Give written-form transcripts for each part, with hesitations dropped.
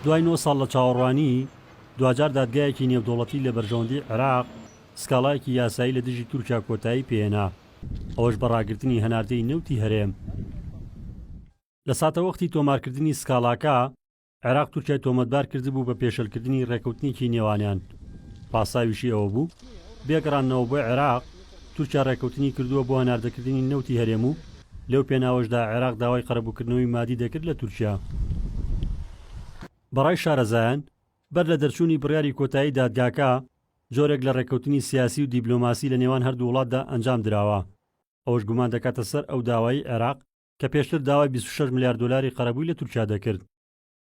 دوای نۆ ساڵ لە چاوەڕوانی، دواجار دادگایەکی نێودەوڵەتی لە بەرژەوەندی عێراق سکاڵایەکی یاسایی لە دژی تورکیا کۆتایی پێهێنا، ئەوەش بە ڕاگرتنی هەناردەی نەوتی هەرێم. لە ساتەوەختی تۆمارکردنی سکاڵاکە، عێراق تورکیای تۆمەتبار کردبوو بە پێشێلکردنی ڕێککەوتنێکی نێوانیان، پاساویشی ئەوە بوو، بێ گەڕاندنەوە بۆ عێراق، تورکیا ڕێککەوتنی کردووە بۆ هەناردەکردنی نەوتی هەرێم و لەو پێناوەشدا عێراق داوای قەرەبووکردنەوەی مادی دەکرد لە تورکیا. بەڕای شارەزایان، بەر لە دەرچوونی بڕیاری کۆتایی دادگاکە، جۆرێک لە ڕێککەوتنی سیاسی و دیبلۆماسی لە نێوان هەردوو وڵاتدا ئەنجام دراوە، ئەوەش گومان دەکاتە سەر ئەو داوایەی عێراق کە پێشتر داوای 26 ملیار دۆلاری قەرەبووی لە تورکیا دەکرد.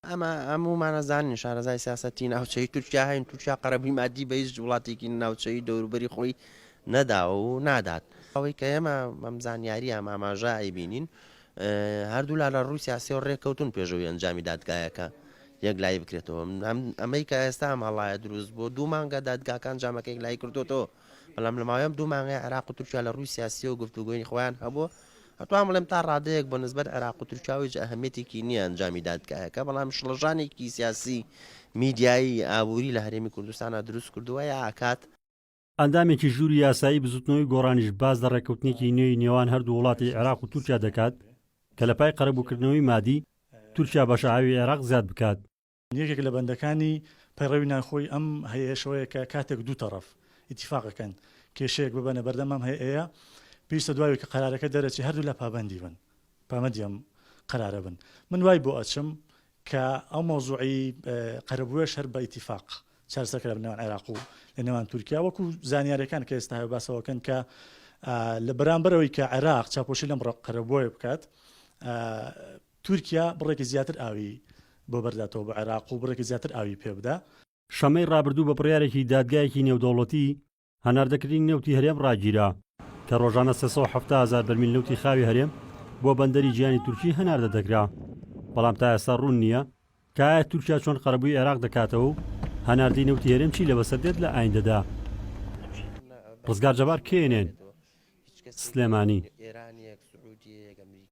ئەمە هەموومان ئەزانین شارەزای سیاسەتی ناوچەیی تورکیا هەین، تورکیا قەرەبووی مادی بە هیچ وڵاتێکی ناوچەیی دەوروبەری خۆی نەداوە و نادات. ئەوەی کە ئێمە بەم زانیارییە ئەم ئاماژە ئەیبینین هەردوولا لە ڕووی سیاسیەوە ڕێککەوتون پێشەوەی ئەنجامی دادگایەکە یەکلایی بکرێتەوە. ئەمەی کە ئێستا ئەم هەڵایە دروست بووە دوو مانگە دادگاکە ئەنجامەکە یەکلایی کردووەتەوە، بەڵام لە ماوەی ئەم دوو مانگەی عێراق و تورکیا لە ڕووی سیاسیەوە گفتوگۆی خۆیان هەبووە ئەتوانم بڵێم تا ڕادەیەک بە نسبەت عێراق و تورکیاوە هیچ ئەهەمیەتێکی نییە ئەنجامی دادگایەکە بەڵام شڵەژانێکی سیاسی میدیایی ئابووری لە هەرێمی کوردستانا دروست کردووە یا ئەکات. ئەندامێکی ژووری یاسایی بزوتنەوەی گۆڕانیش باس لە ڕێککەوتنێکی نوێی نێوان هەردوو وڵاتی عێراق و تورکیا دەکات کە لە پای قەرەبووکردنەوەی مادی، تورکیا بەشە ئاوی عێراق زیاد بکات. یەکێک لە بەندەکانی پەیڕەوی ناوخۆی ئەم هەیئەیەش ئەوەیە کە کاتێک دوو تەڕەف ئیتیفاق ئەکەن کێشەیەک ببەنە بەردەم ئەم هەیئەیە پێویستە دوای کە قەرارەکە دەرەچێ هەردوولا پابەندی بن پابەندی ئەم قەرارە بن من وای بۆ ئەچم کە ئەو مەوزوعی قەرەبووێش هەر بە ئیتیفاق چارەسەر کرا لە نێوان عێراق و لە نێوان تورکیا وەکو زانیاریەکان کە ئێستا هەیە باسەوەکەن کە لە بەرامبەرەوەی کە عێراق چاپۆشی لەم قەرەبووە بکات تورکیا بڕێکی زیاتر ئاوی بۆ بەرداتەوە بۆ عێراق و بڕێکی زیاتر ئاوی پێ بدا. شەممەی ڕابردوو بە بڕیارێکی دادگایەکی نێودەوڵەتی، هەناردەکردنی نەوتی هەرێم ڕاگیرا، کە ڕۆژانە 370 هەزار بەرمیل نەوتی خاوی هەرێم بۆ بەندەری جیهانی تورکی هەناردە دەکرا، بەڵام تا ئێستا ڕوون نییە کە ئایا تورکیا چۆن قەرەبووی عێراق دەکاتەوە و هەناردەی نەوتی هەرێم چی لێ بەسەر دێت لە ئایندەدا. ڕزگار جەبار، KNN، سلێمانی.